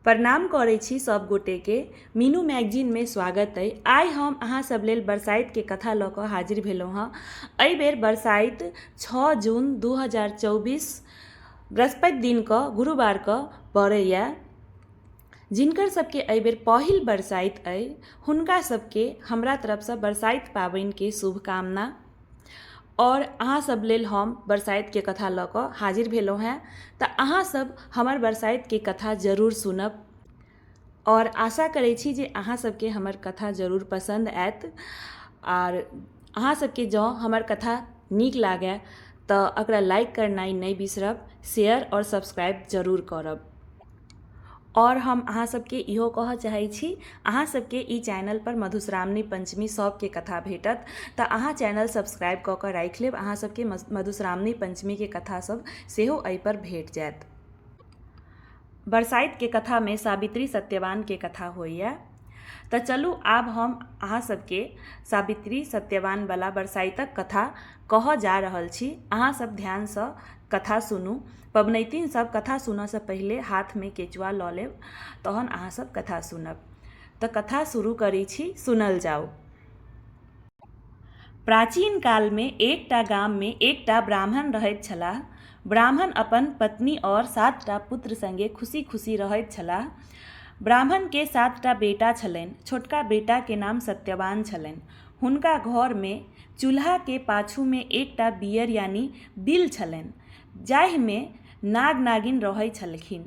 प्रणाम करै छी सब गोटे के। मीनू मैगजीन में स्वागत अइ। आइ हम अहाँ सब लेल बरसाइत के कथा लऽ कऽ हाजिर भेलहुँ हँ। एहि बेर बरसाइत 6 जून 2024 बृहस्पति दिन कऽ गुरुवार कऽ पड़ैया। जिनकर सबके एहि बेर पहिल बरसाइत अइ हुनका सबके हमरा तरफसँ बरसाइत पाबनिके शुभकामना। आओर अहाँ सब लेल हम बरसाइतके कथा लऽ कऽ हाजिर भेलहुँ हेँ। तऽ अहाँ सब हमर बरसाइतके कथा जरूर सुनब आओर आशा करै छी जे अहाँ सबके हमर कथा जरूर पसन्द आयत। आर अहाँ सबके जँ हमर कथा नीक लागय तऽ एकरा लाइक करनाइ नहि बिसरब, शेयर आओर सब्सक्राइब जरूर करब। आओर हम अहाँ सबके इहो कहऽ चाहै छी, अहाँ सबके ई चैनलपर मधुश्रावणी पञ्चमी सबके कथा भेटत, तऽ अहाँ चैनल सब्सक्राइब कऽ कऽ राखि लेब, अहाँ सबके मधुश्रावणी पञ्चमीके कथा सब सेहो एहिपर भेट जायत। बरसाइतके कथामे सावित्री सत्यवानके कथा होइए। तऽ चलू आब हम अहाँ सबके सावित्री सत्यवानवला बरसाइतक कथा कहऽ जा रहल छी। अहाँ सब ध्यानसँ कथा सुनू। पबनैतिन सब कथा सुनऽसँ पहिले हाथमे केचुआ लऽ लेब, तहन अहाँ सब कथा सुनब। तऽ कथा शुरू करै छी, सुनल जाउ। प्राचीन कालमे एकटा गाममे एकटा ब्राह्मण रहैत छलाह। ब्राह्मण अपन पत्नी आओर सातटा पुत्र संगे खुशी-खुशी रहैत छलाह। ब्राह्मणकेँ सातटा बेटा छलनि। छोटका बेटाके नाम सत्यवान छलनि। हुनका घरमे चूल्हाके पाछूमे एकटा बियर यानी बिल छलनि जाहिमे नाग-नागिन रहै छलखिन।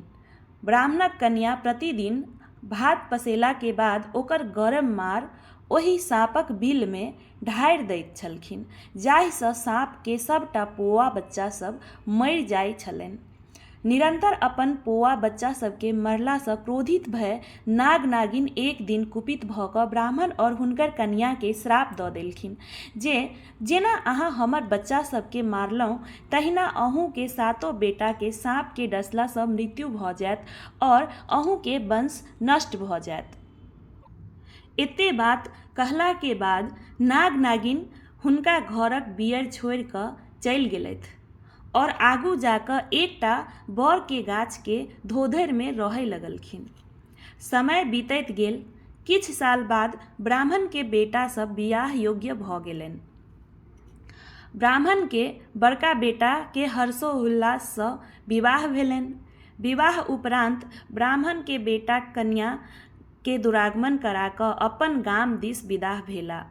ब्राह्मणक कनियाँ प्रतिदिन भात पसेलाके बाद ओकर गरम माँड़ ओहि साँपक बिलमे ढारि दैत छलखिन जाहिसँ साँपके सभटा पोआ बच्चा सभ मरि जाइ छलनि। निरन्तर अपन पोआ बच्चा सभके मरलासँ क्रोधित भए नाग-नागिन एक दिन कुपित भऽ कऽ ब्राह्मण आओर हुनकर कनियाँके श्राप दऽ देलखिन जे जेना अहाँ हमर बच्चा सभकेँ मारलहुँ तहिना अहूँके सातो बेटाकेँ साँपके डसलासँ मृत्यु भऽ जाएत आओर अहूँके वंश नष्ट भऽ जाएत। एते बात कहलाके बाद नाग-नागिन हुनका घरक बियर छोड़ि कऽ चलि गेलथि आओर आगू जा कऽ एकटा बड़के गाछके धोधरिमे रहय लगलखिन। समय बीतैत गेल। किछु साल बाद ब्राह्मणके बेटा सब बियाह योग्य भऽ गेलनि। ब्राह्मणके बड़का बेटाके हर्षोल्लाससँ विवाह भेलनि। विवाह उपरान्त ब्राह्मणके बेटा कनियाँके दुरागमन करा कऽ अपन गाम दिस विदाह भेला।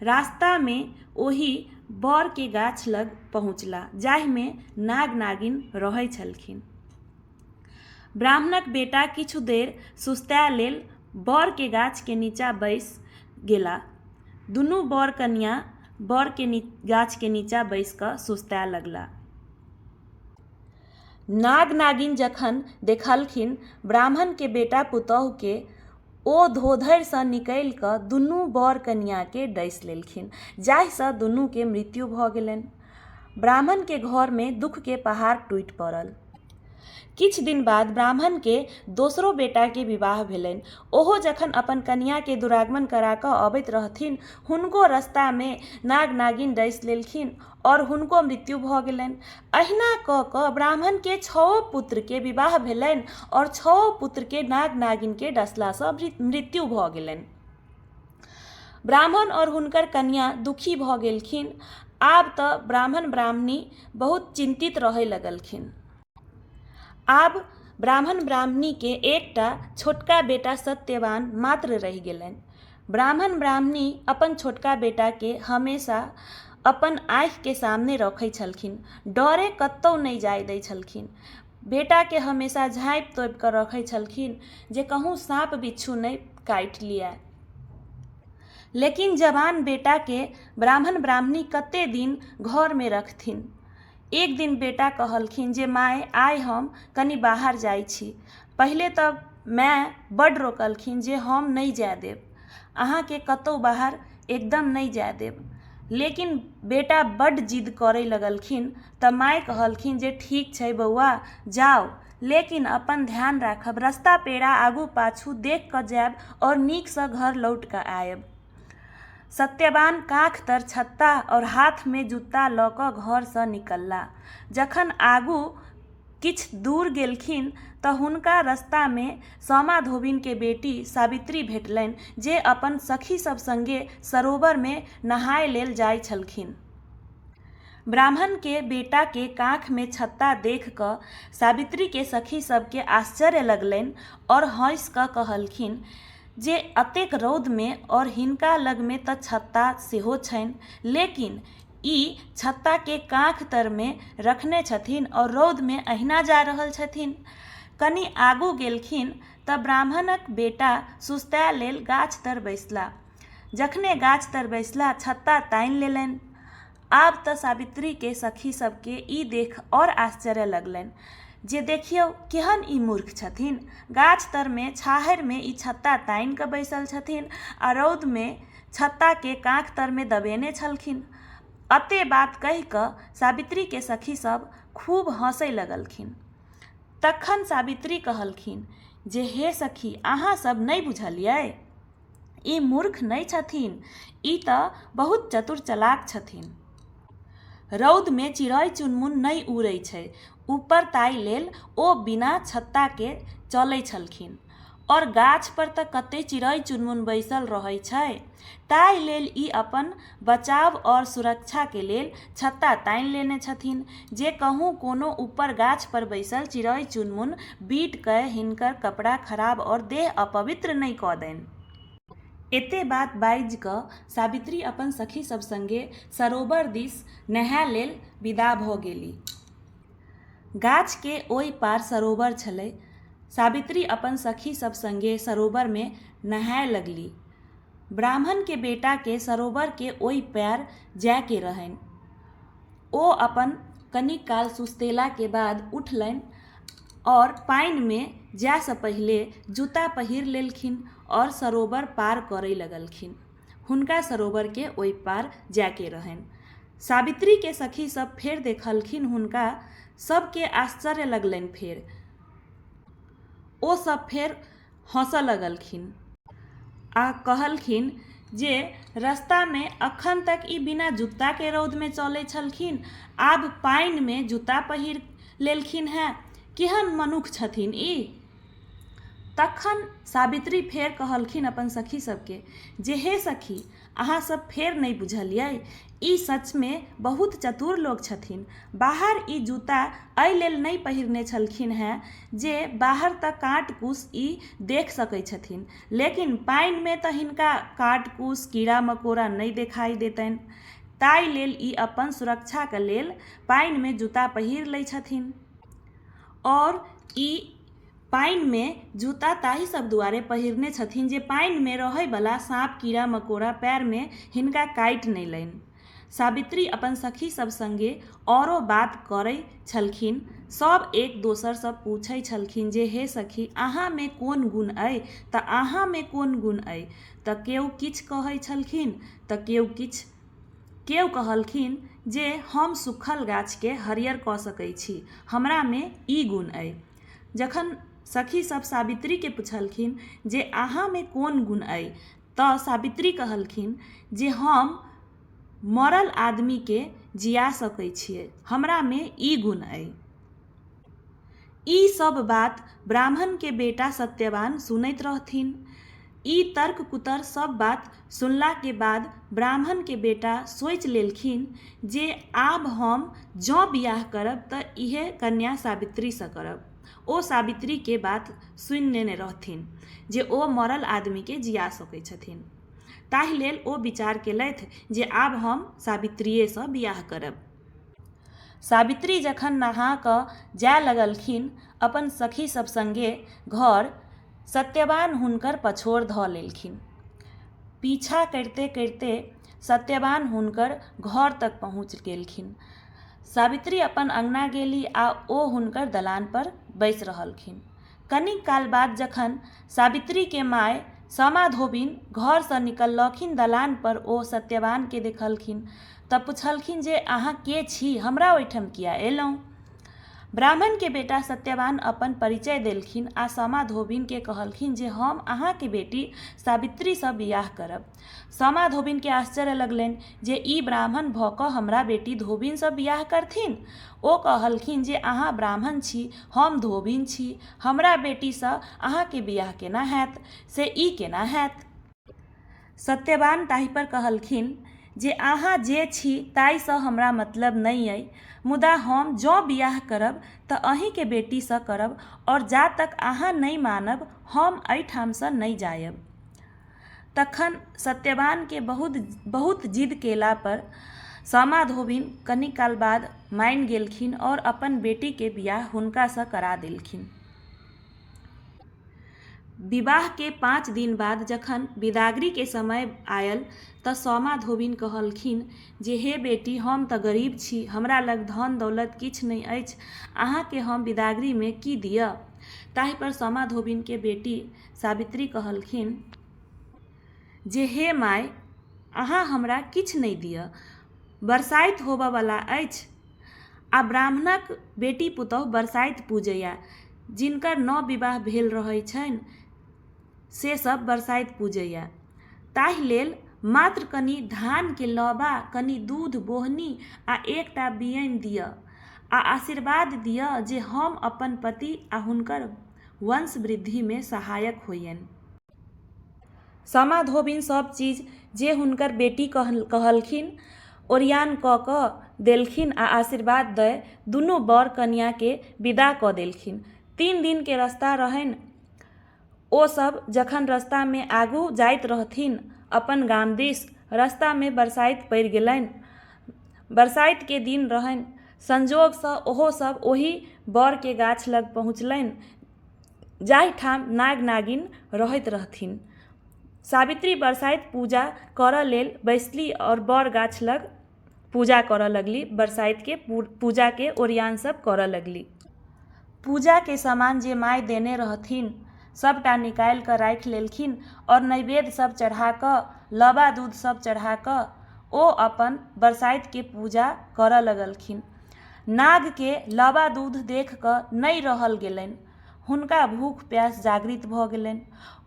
रास्तामे ओहि बड़के गाछ लग पहुँचला जाहिमे नाग-नागिन रहै छलखिन। ब्राह्मणक बेटा किछु देर सुस्ताय लेल बड़के गाछके नीचा बैसि गेला। दुनू बर कनियाँ बड़के गाछके नीचा बैसि कऽ सुस्ताय लगला। नाग-नागिन जखन देखलखिन ब्राह्मणके बेटा पुतहुके, ओ धोधरिसँ निकलि कऽ दुनू बर कनियाँके डसि लेलखिन जाहिसँ दुनूके मृत्यु भऽ गेलनि। ब्राह्मणके घरमे दुःखके पहाड़ टूटि पड़ल। किछु दिन बाद ब्राह्मणके दोसरो बेटाके विवाह भेलनि। ओहो जखन अपन कनियाँके दुरागमन करा कऽ अबैत रहथिन, हुनको रस्तामे नाग-नागिन डसि लेलखिन आओर हुनको मृत्यु भऽ गेलनि। अहिना कऽ कऽ ब्राह्मणके छओ पुत्रके विवाह भेलनि आओर छओ पुत्रके नाग-नागिनके डसलासँ मृत्यु भऽ गेलनि। ब्राह्मण आओर हुनकर कनियाँ दुखी भऽ गेलखिन। आब तऽ ब्राह्मण ब्राह्मणी बहुत चिन्तित रहय लगलखिन। आब ब्राह्मण ब्राह्मणीके एकटा छोटका बेटा सत्यवान मात्र रहि गेलनि। ब्राह्मण ब्राह्मणी अपन छोटका बेटाके हमेशा अपन आँखिके सामने रखै छलखिन। डरे कतहु नहि जाय दै छलखिन। बेटाके हमेशा झाँपि तोपि कऽ रखै छलखिन जे कहूँ साँप बिच्छू नहि काटि लिअ। लेकिन जवान बेटाके ब्राह्मण ब्राह्मणी कते दिन घरमे रखथिन। एक दिन बेटा कहलखिन जे माय आइ हम कनि बाहर जाइ छी। पहिले तऽ माय बड्ड रोकलखिन जे हम नहि जाय देब, अहाँके कतहु बाहर एकदम नहि जाय देब। लेकिन बेटा बड्ड जिद करय लगलखिन तऽ माय कहलखिन जे ठीक छै बौआ जाउ, लेकिन अपन ध्यान राखब, रस्ता पेड़ा आगू पाछू देख कऽ जायब आओर नीकसँ घर लौट कऽ आयब। सत्यवान काँख तर छत्ता आओर हाथमे जुत्ता लऽ कऽ घरसँ निकलला। जखन आगू किछु दूर गेलखिन तऽ हुनका रस्ता मे सामा धोबिन के बेटी सावित्री भेटलनि जे अपन सखी सब संगे सरोवर मे नहाय लेल जाय छलखिन। ब्राह्मण के बेटा के कांख मे छत्ता देख कऽ सावित्री के सखी सब के आश्चर्य लगलनि और हंसि कऽ कहलखिन जे अतेक रौद मे और हिनका लग मे तऽ छत्ता सेहो छनि लेकिन ई छत्ता के कांख तर मे रखने छथिन और रौद मे अहिना जा रहल छथिन। कनि आगू गेलखिन तऽ ब्राह्मणक बेटा सुस्ताय लेल गाछ तर बैसला। जखने गाछ तर बैसला छत्ता तानि लेलनि। आब तऽ सावित्री के सखी सब के ई देख और आश्चर्य लगलनि जे देखियौ केहन ई मूर्ख छथिन। गाछ तर मे छाहरि मे ई छत्ता तानि कऽ बैसल छथिन आ रौद मे छत्ता के कांख तर मे दबेने छलखिन। अते बात कहि कऽ सावित्री के सखी सब खूब हंसय लगलखिन। तखन सावित्री कहलखिन जे हे सखी अहाँ सब नहि बुझलियै? ई मूर्ख नहि छथिन, ई तऽ बहुत चतुर चलाक छथिन। रौदमे चिड़ै चुनमुन नहि उड़ै छै ऊपर ताहि लेल ओ बिना छत्ताके चलै छलखिन। आओर गाछपर तऽ कते चिड़ै चुनमुन बैसल रहै छै ताहि लेल ई अपन बचाव आओर सुरक्षाके लेल छत्ता तानि लेने छथिन जे कहूँ कोनो ऊपर गाछपर बैसल चिड़ै चुनमुन बीट कए हिनकर कपड़ा खराब आओर देह अपवित्र नहि कऽ दैन। एते बात बाजि कऽ सावित्री अपन सखी सब संगे सरोवर दिस नहाय लेल विदा भऽ गेली। गाछ के ओहि पार सरोवर छलै। सावित्री अपन सखी सब संगे सरोवर मे नहाय लगली। ब्राह्मण के बेटा के सरोवर के ओहि पार जाय के रहनि। ओ अपन कनी काल सुस्तेला के बाद उठलनि और पानि मे जाय सँ पहिले जूता पहिर लेलखिन और सरोवर पार करय लगलखिन। हुनका सरोवर के ओहि पार जाय के रहनि। सावित्री के सखी सब फेर देखलखिन हुनका सब के आश्चर्य लगलनि फेर। ओ सब फेर हँसऽ लगलखिन। आ कहलखिन जे रस्ता मे अखन तक ई बिना जुत्ता के रौद मे चलै छलखिन आब पानि मे जुत्ता पहिर लेलखिन हेँ केहन मनुख छथिन ई। तखन सावित्री फेर कहलखिन अपन सखी सबके जे हे सखी अहाँ सब फेर नहि बुझलियै ई सचमे बहुत चतुर लोक छथिन। बाहर ई जूता एहि लेल नहि पहिरने छलखिन हेँ जे बाहर तऽ काँट कुश ई देख सकै छथिन लेकिन पानिमे तऽ हिनका काँट कुश कीड़ा मकोड़ा नहि देखाइ देतनि ताहि लेल ई अपन सुरक्षाके लेल पानिमे जूता पहिर लै छथिन। आओर ई पानिमे जूता ताहि सब दुआरे पहिरने छथिन जे पानिमे रहैवला साँप कीड़ा मकोड़ा पएरमे हिनका काटि नहि लनि। सावित्री अपन सखी सब सङ्गे आओरो बात करै छलखिन। सब एक दोसरसँ पूछै छलखिन जे हे सखी अहाँमे कोन गुण अइ तऽ अहाँमे कोन गुण अइ तऽ केओ किछु कहै छलखिन तऽ केओ किछु। केओ कहलखिन जे हम सूखल गाछके हरियर कऽ सकै छी हमरामे ई गुण अइ। जखन सखी सब सावित्रीके पुछलखिन जे अहाँमे कोन गुण अइ तऽ सावित्री कहलखिन जे हम मरल आदमीके जिया सकै छियै हमरामे ई गुण अइ। ई सब बात ब्राह्मणके बेटा सत्यवान सुनैत रहथिन। ई तर्क कुतर्क सब बात सुनलाके बाद ब्राह्मणके बेटा सोचि लेलखिन जे आब हम जँ बियाह करब तऽ इएह कन्या सावित्रीसँ करब। ओ सावित्रीके बात सुनि नेने रहथिन जे ओ मरल आदमीके जिया सकै छथिन। ताहि लेल ओ विचार केलथि जे आब हम सावित्रिएसँ बियाह करब। सावित्री जखन नहा कऽ जाय लगलखिन अपन सखी सब संगे घर, सत्यवान हुनकर पछोड़ धऽ लेलखिन। पीछा करिते करिते सत्यवान हुनकर घर तक पहुँच गेलखिन। सावित्री अपन अङ्गना गेली आ ओ हुनकर दलान पर बैसि रहलखिन। कनिक काल बाद जखन सावित्रीके माय सामा धोबिन घरसँ निकललखिन दलान पर ओ सत्यवानके देखलखिन तऽ पुछलखिन जे अहाँ के छी हमरा ओहिठाम किया एलहुँ? ब्राह्मण के बेटा सत्यवान अपन परिचय देलखिन आ सामा धोबिन के कहलखिन जे हम अहाँके बेटी सावित्रीसँ बियाह करब। सामा धोबिन के आश्चर्य लगलनि जे ई ब्राह्मण भऽ कऽ हमरा बेटी धोबिनसँ बियाह करथिन। ओ कहलखिन जे अहाँ ब्राह्मण छी, हम धोबिन छी, हमरा बेटीसँ अहाँके बियाह केना हैत, से ई केना हैत? सत्यवान ताहिपर कहलखिन जे अहाँ जे छी ताहिसँ हमरा मतलब नहि अइ, मुदा हम जँ बियाह करब तऽ अहीँके बेटीसँ करब आओर जा तक अहाँ नहि मानब हम एहिठामसँ नहि जायब। तखन सत्यवानके बहुत बहुत जिद केलापर सामा धोबिन कनी काल बाद मानि गेलखिन आओर अपन बेटीके बियाह हुनकासँ करा देलखिन। विवाहके 5 दिन बाद जखन बिदागरीके समय आयल तऽ सामा धोबिन कहलखिन जे हे बेटी, हम तऽ गरीब छी, हमरा लग धन दौलत किछु नहि अछि, अहाँके हम बिदागरीमे की दिअ? ताहिपर सामा धोबिनके बेटी सावित्री कहलखिन जे हे माय, अहाँ हमरा किछु नहि दिअ, बरसाइत होबयवला अछि आ ब्राह्मणक बेटी पुतहु बरसाइत पूजैए, जिनकर नव विवाह भेल रहै छनि से सब बरसाइत पूजैए, ताहि लेल मात्र कनि धानके लबा, कनि दूध बोहनी आ एकटा बियनि दिअ आ आशीर्वाद दिअ जे हम अपन पति आ हुनकर वंश वृद्धिमे सहायक होइयनि। सामा धोबिन सब चीज जे हुनकर बेटी कहलखिन ओरियान कऽ कऽ देलखिन आ आशीर्वाद दए दुनू बर कनियाँके विदा कऽ देलखिन। 3 दिनके रस्ता रहनि। ओ सब जखन रस्तामे आगू जाइत रहथिन अपन गाम दिस, रस्तामे बरसाइत पड़ि गेलनि। बरसाइतके दिन रहनि। संजोगसँ ओहो सब ओहि बड़के गाछ लग पहुँचलनि जाहिठाम नाग नागिन रहैत रहथिन। सावित्री बरसाइत पूजा करऽ लेल बैसली आओर बड़ गाछ लग पूजा करऽ लगली, बरसाइतके पूजाके ओरियान सब करऽ लगली। पूजाके सामान जे माय देने रहथिन सबटा निकालि कऽ राखि लेलखिन आओर नैवेद्य सब चढ़ा कऽ, लबा दूध सब चढ़ा कऽ ओ अपन बरसाइतके पूजा करऽ लगलखिन। नागके लबा दूध देख कऽ नहि रहल गेलनि, हुनका भूख प्यास जागृत भऽ गेलनि।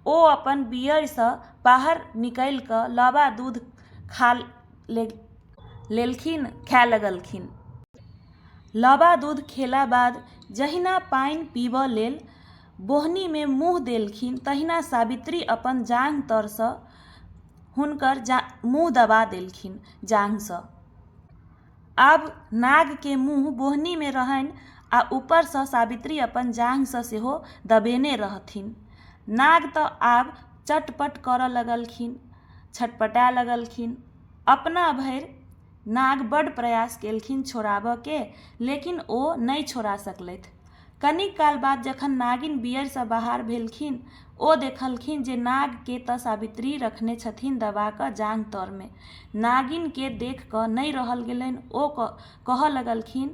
ओ अपन बियरिसँ बाहर निकलि कऽ लबा दूध खा लेलखिन, खाय लगलखिन। लबा दूध खेला बाद जहिना पानि पीबऽ लेल बोहनीमे मुँह देलखिन तहिना सावित्री अपन जाँघ तरसँ हुनकर मुँह दबा देलखिन जाँघसँ। आब नागके मुँह बोहनीमे रहनि आ ऊपरसँ सावित्री अपन जाँघसँ सेहो दबेने रहथिन। नाग तऽ आब चटपट करऽ लगलखिन, छटपटाय लगलखिन। अपना भरि नाग बड्ड प्रयास केलखिन छोड़ाबऽके, लेकिन ओ नहि छोड़ा सकलथि। कनिक काल बाद जखन नागिन बियरिसँ बाहर भेलखिन, ओ देखलखिन जे नागके तऽ सावित्री रखने छथिन दबा कऽ जाँघ तरमे। नागिनके देख कऽ नहि रहल गेलनि, ओ कहऽ लगलखिन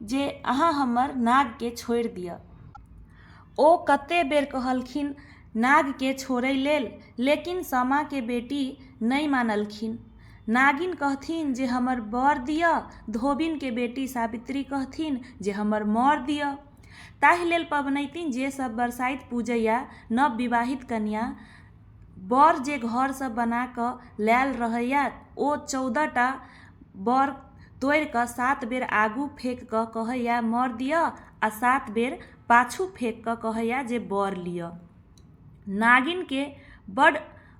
जे अहाँ हमर नागके छोड़ि दिअ। ओ कते बेर कहलखिन नागके छोड़ै लेल, लेकिन सामाके बेटी नहि मानलखिन। नागिन कहथिन जे हमर बर दिअ, धोबिनके बेटी सावित्री कहथिन जे हमर मर दिअ। ताहि लेल पबनैतिन जे सब बरसाइत पूजैया, नव विवाहित कनिया बर जे घरसँ बना कऽ लायल रहैया ओ 14 टा बर तोड़ि कऽ 7 बेर आगू फेक कऽ कहैया मर दिअ आ 7 बेर पाछू फेक कऽ कहैया जे बर लिअ। नागिनके बड्ड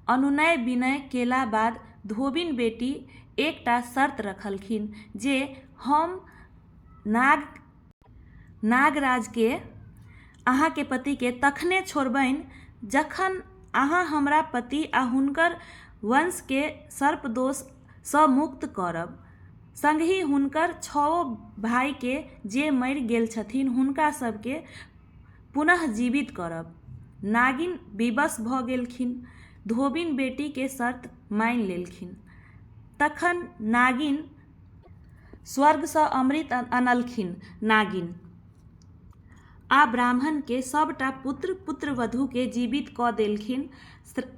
अनुनय विनय केला बाद धोबिन बेटी एकटा शर्त रखलखिन जे हम नागराजके अहाँके पतिके तखने छोड़बनि जखन अहाँ हमरा पति आ हुनकर वंशके सर्पदोषसँ मुक्त करब। संगहि हुनकर 6 भाइके जे मरि गेल छथिन हुनका सबके पुनः जीवित करब। नागिन विवश भऽ गेलखिन। धोबिन बेटीके शर्त मानि लेलखिन। तखन नागिन स्वर्गसँ अमृत अनलखिन नागिन आ ब्राह्मणके सबटा पुत्र पुत्रवधूके जीवित कऽ देलखिन,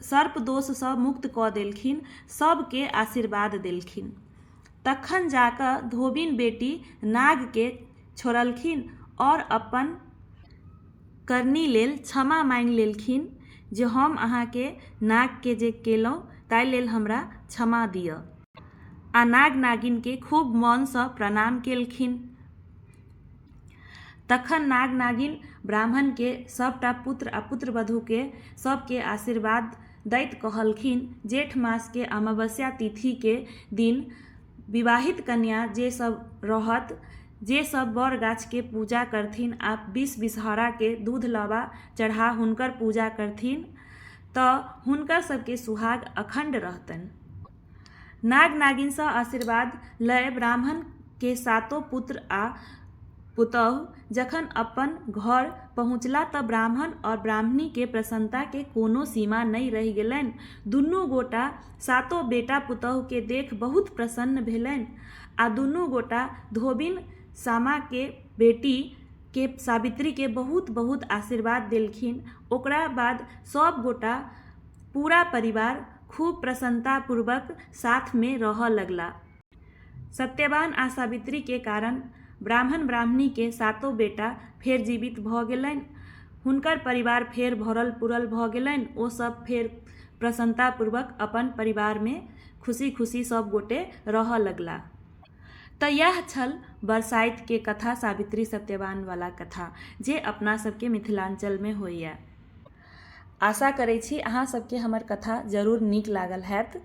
सर्पदोषसँ मुक्त कऽ देलखिन, सबके आशीर्वाद देलखिन। तखन जा कऽ धोबिन बेटी नागके छोड़लखिन आओर अपन करनी लेल क्षमा माँगि लेलखिन जे हम अहाँके नागके जे केलहुँ ताहि लेल हमरा क्षमा दिअ। आ नाग नागिनके खूब मोनसँ प्रणाम केलखिन। तखन नाग नागिन ब्राह्मणके सभटा पुत्र आ पुत्रवधूके सभके आशीर्वाद दैत कहलखिन जेठ मासके अमावस्या तिथिके दिन विवाहित कन्या जे सब रहत जे सब बड़ गाछके पूजा करथिन आ विष विषहराके दूध लाबा चढ़ा हुनकर पूजा करथिन तऽ हुनकर सबके सुहाग अखण्ड रहतनि। नाग नागिनसँ आशीर्वाद लय ब्राह्मणके सातो पुत्र आ पुतहु जखन अपन घर पहुँचला तऽ ब्राह्मण आओर ब्राह्मणीके प्रसन्नताके कोनो सीमा नहि रहि गेलनि। दुनू गोटा सातो बेटा पुतहुके देख बहुत प्रसन्न भेलनि आ दुनू गोटा धोबिन सामाके बेटीके सावित्रीके बहुत बहुत आशीर्वाद देलखिन। ओकरा बाद सब गोटा पूरा परिवार खूब प्रसन्नतापूर्वक साथमे रहऽ लगला। सत्यवान आ सावित्रीके कारण ब्राह्मण ब्राह्मणीके सातो बेटा फेर जीवित भऽ गेलनि। हुनकर परिवार फेर भरल पुरल भऽ गेलनि। ओ सब फेर प्रसन्नतापूर्वक अपन परिवारमे खुशी खुशी सब गोटे रहऽ लगला। तऽ इएह छल बरसाइतके कथा सावित्री सत्यवानवला कथा जे अपना सबके मिथिलाञ्चलमे होइए। आशा करै छी अहाँ सबके हमर कथा जरूर नीक लागल हैत।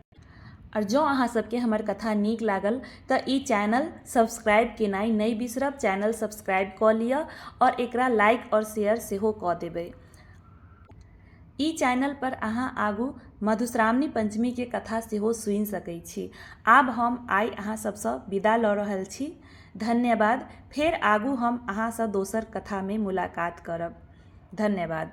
आओर जँ अहाँ सबके हमर कथा नीक लागल तऽ ई चैनल सब्सक्राइब केनाइ नहि बिसरब। चैनल सब्सक्राइब कऽ लिअ आओर एकरा लाइक आओर शेयर सेहो कऽ देबै। ई चैनल पर अहाँ आगू मधुश्रावणी पंचमीके कथा सेहो सुनि सकै छी। आब हम आइ अहाँ सबसँ विदा लऽ रहल छी। धन्यवाद। फेर आगू हम अहाँसँ दोसर कथामे मुलाकात करब। धन्यवाद।